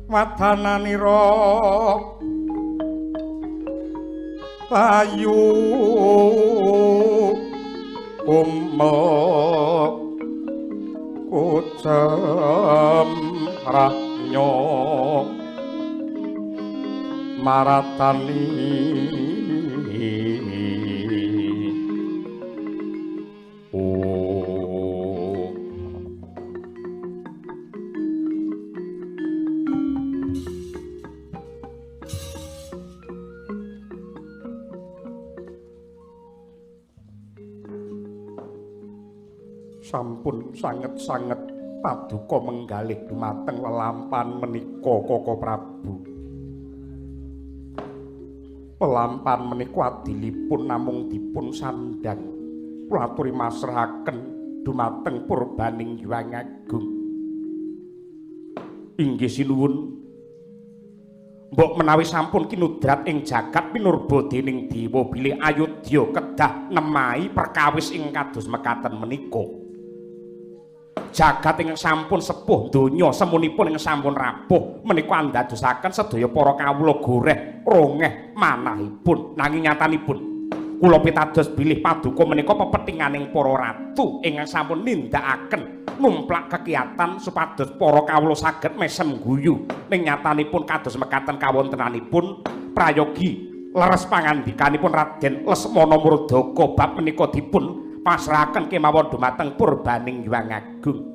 Wadananira payu umel kucem ranyo maratani. Oh, sampun sanget-sanget paduka menggalih dumateng lelampahan menika Koko Prabu. Lelampahan menika adilipun namung dipun sandhang kula aturi masrahaken dumateng purbaning Hyang Agung. Inggih sinuwun. Mbok menawi sampun kinudrat ing jagat pinurba dening dewa bilih Ayodya kedah nemahi perkawis ing kados mekaten menika. Jagat ingkang sampun sepuh donya semunipun ingkang sampun rapuh menika andadosaken sedaya para kawula goreh rongeh manahipun. Nanging nyatanipun kula pitados bilih paduka menika pepethinganing para ratu ingkang sampun nindakaken numplak kekiatan supados para kawula saged mesem guyu. Ning nyatanipun kados mekaten kawontenanipun prayogi leres pangandikanipun Raden Lesmana Murdaka bab menika dipun pasrahaken kemawon dumateng purbaning Hyang Agung.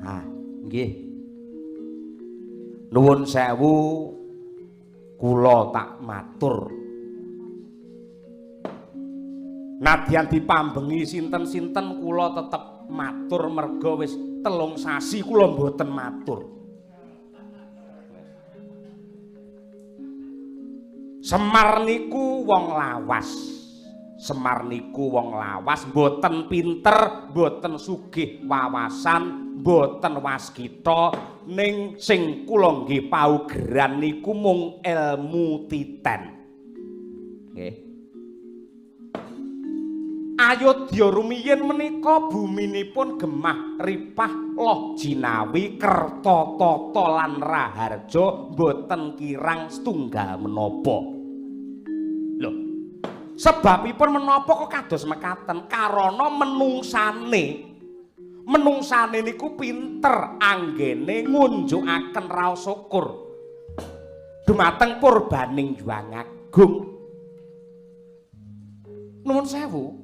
Ah, nggih. Nuwun sewu kula tak matur. Nadyan dipambengi sinten-sinten kula tetep matur merga wis 3 sasi kula mboten matur. Semar niku wong lawas. Semar niku wong lawas, mboten pinter, mboten sugih wawasan, mboten waskita, ning sing kula nggih paugeran niku mung elmu titen. Nggih. Ayodya rumiyin menika buminipun gemah ripah loh jinawi kerta tata lan raharja mboten kirang setunggal menapa. Lho, sebabipun menapa kok kados mekaten? Karana menungsane niku pinter anggene ngunjukaken raos syukur dumateng purbaning Hyang Agung. Nuwun sewu.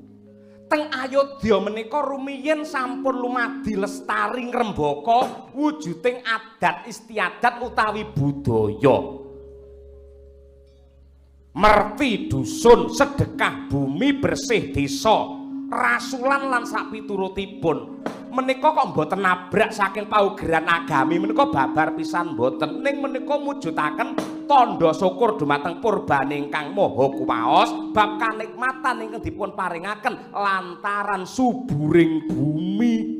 Teng Ayodya menika rumiyin sampun lumadi lestari ngrembaka wujuding adat istiadat utawi budaya. Merti dusun, sedekah bumi, bersih desa, rasulan lan sapiturutipun. Menika kok mboten nabrak saking paugeran agami menika babar pisan mboten. Ning menika mujudaken tandha syukur dumateng purbane ingkang maha kuwaos bab kanikmatan ingkang dipun paringaken lantaran suburing bumi.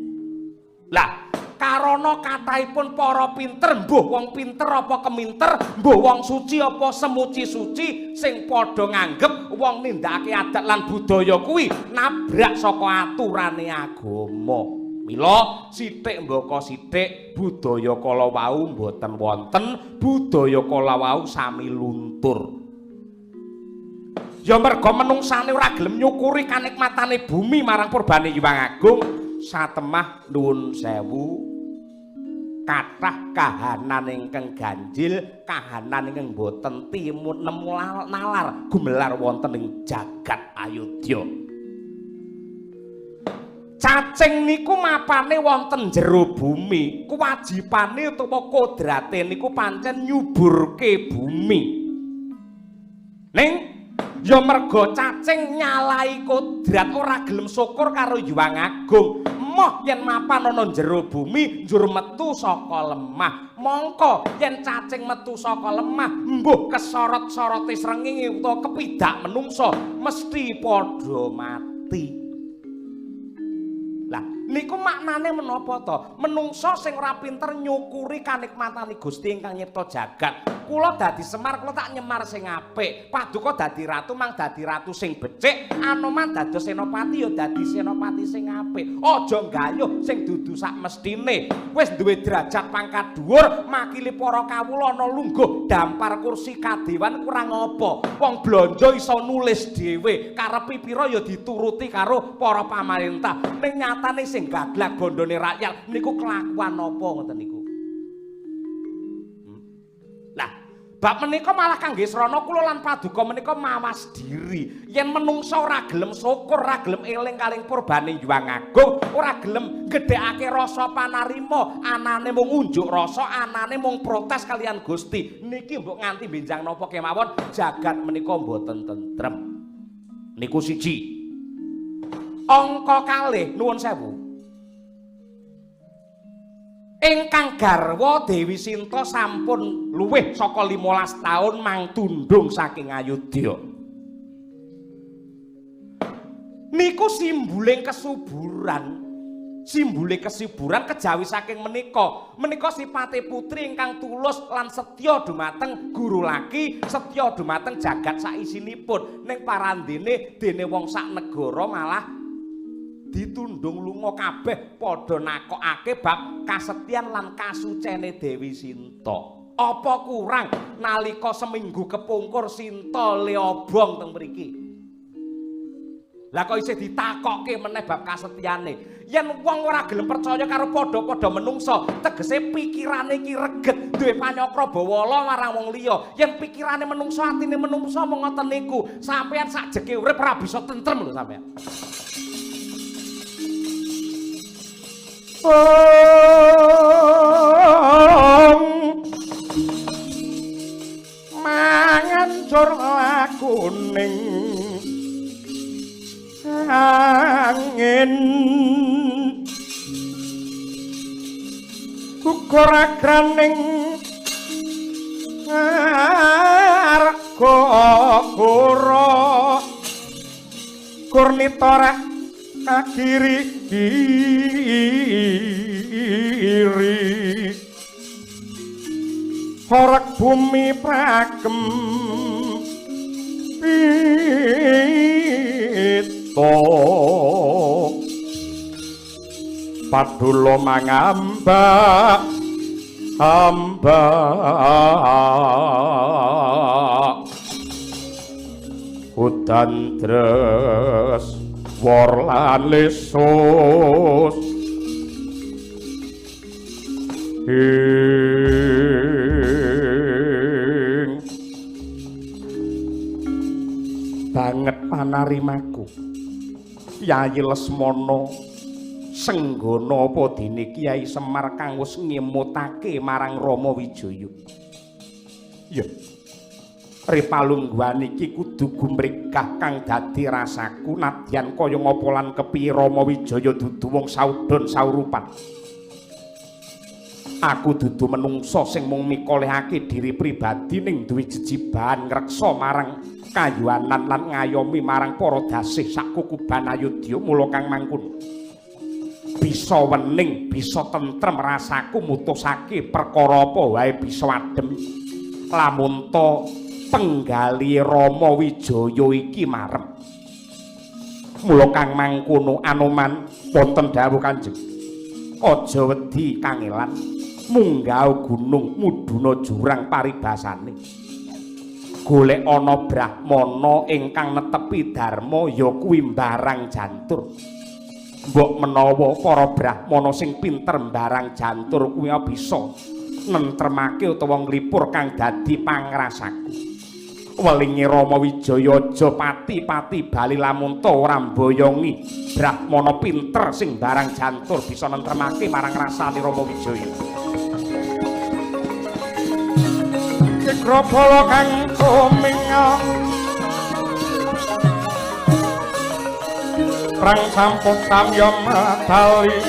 Lah, karana kathahipun para pinter, mbuh wong pinter apa keminter, mbuh wong suci apa semuci-suci sing padha nganggep wong nindakake adat lan budaya kuwi nabrak saka aturane agama. Mila sithik mbaka sithik budaya kala wau mboten wonten, budaya kala wau sami luntur. Ya merga menungsane ora gelem nyukuri kanikmatane bumi marang purbane Hyang Agung, satemah nuwun sewu kathah kahanan ingkang ganjil, kahanan ingkang boten timun nemu nalar gumelar wonten ing jagat Ayodya. Cacing niku mapane wonten jero bumi, kewajibane utawa kodrate niku pancen nyuburke bumi. Ning ya merga cacing nyalahi kodrat ora gelem syukur karo Hyang Agung. Moh yen mapan ana jero bumi njur metu saka lemah. Mongko yen cacing metu saka lemah, mbuh kesorot-sorote srengenge utawa kepidak menungsa mesti padha mati. Lah Niku maknane menapa to? Menungsa sing ora pinter nyukuri kanikmatane Gusti ingkang nyipta jagat. Kula dadi Semar, kula tak nyemar sing apik. Paduka dadi ratu mang dadi ratu sing becik, Anoman dados senopati ya dadi senopati sing apik. Aja nggayuh sing dudu sak mestine. Wis duwe derajat pangkat dhuwur, makili para kawula ana lungguh dampar kursi kadewan kurang apa. Wong blonjo iso nulis dhewe, karepe pira ya dituruti karo para pamarentah. Ning nyatane sing gaglak bondone rakyat niku kelakuan apa ngoten niku. Lah, bab menika malah kangge srana kula lan paduka menika mawas diri. Yen menungsa ora gelem syukur, ora gelem eling kaling purbane Hyang Agung, ora gelem gedhekake rasa panarima, anane mung unjuk rasa, anane mung protes kalian Gusti. Niki mbok nganti benjang napa kemawon jagat menika mboten tentrem. Niku siji. Angka kalih nuwun sewu. Ingkang garwa Dewi Sinta sampun luwih saka 15 taun mang tundhung saking Ayodya. Niku simbuling kesuburan. Simbole kesuburan kejawi saking menika. Menika sipate putri ingkang tulus lan setya dumateng guru laki, setya dumateng jagat saisinipun. Ning parandene dene wong sak negara malah ditundung lunga kabeh padha nakokake bab kasetyan lan kasucene Dewi Sinta. Apa kurang nalika seminggu kepungkur Sinta le obong teng mriki. Lah kok isih ditakokke meneh bab kasetyane. Yen wong ora gelem percaya karo padha-padha menungsa, tegese pikirane iki reget, duwe panyakra bawala marang wong liya. Yen pikirane menungsa, atine menungsa mung ngoten niku, sampeyan sakjeke urip ora bisa tentrem lho sampeyan. Mangancur lakuning angin gugur agraning arga gora kurnita rek kagiri kiri horeg bumi pragem pito padula mangambak amba udan tres wor lan lesus ing banget panarimaku Yayi Lesmana senggana apa dene Kyai Semar kang wis ngemutake marang Rama Wijaya. Ya ripalungguhan iki kudu gumregah kang dadi rasaku nadyan kaya ngapa lan kepiye Rama Wijaya dudu wong saudon saurupan. Aku dudu menungsa sing mung mikolehake diri pribadi ning duwe jejibahan ngreksa marang kayuanan lan ngayomi marang para dasih sak kukuban Ayodya. Mula kang mangkono bisa wening, bisa tentrem rasaku mutusake perkara apa wae bisa adem lamun ta penggali Rama Wijaya iki marem. Mula kang mangkono Anoman wonten dawuh Kanjeng, aja wedi kangelan munggah gunung mudhuna jurang paribasane, golek ana brahmana ingkang netepi dharma ya kuwi mbarang jantur. Mbok menawa para brahmana sing pinter mbarang jantur kuwi bisa nentremake utawa nglipur kang dadi pangrasaku. Welinge Rama Wijaya aja pati-pati bali lamun ta ora mboyongi brahmana pinter sing barang jantur bisa nentremake marang rasane Rama Wijaya. Kikrabala kang tuminga prang sampun samya madali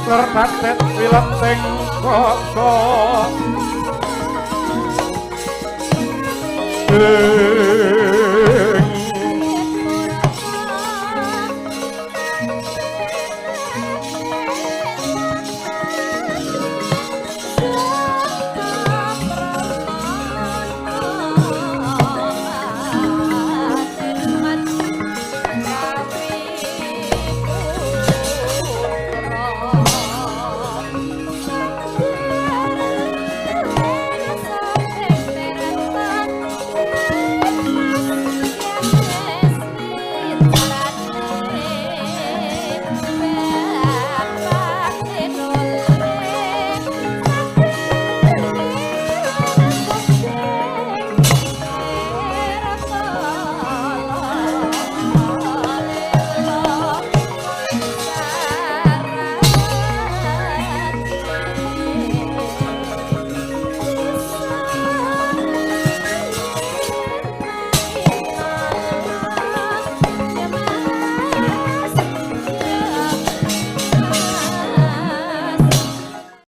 lerbatet wileting kota.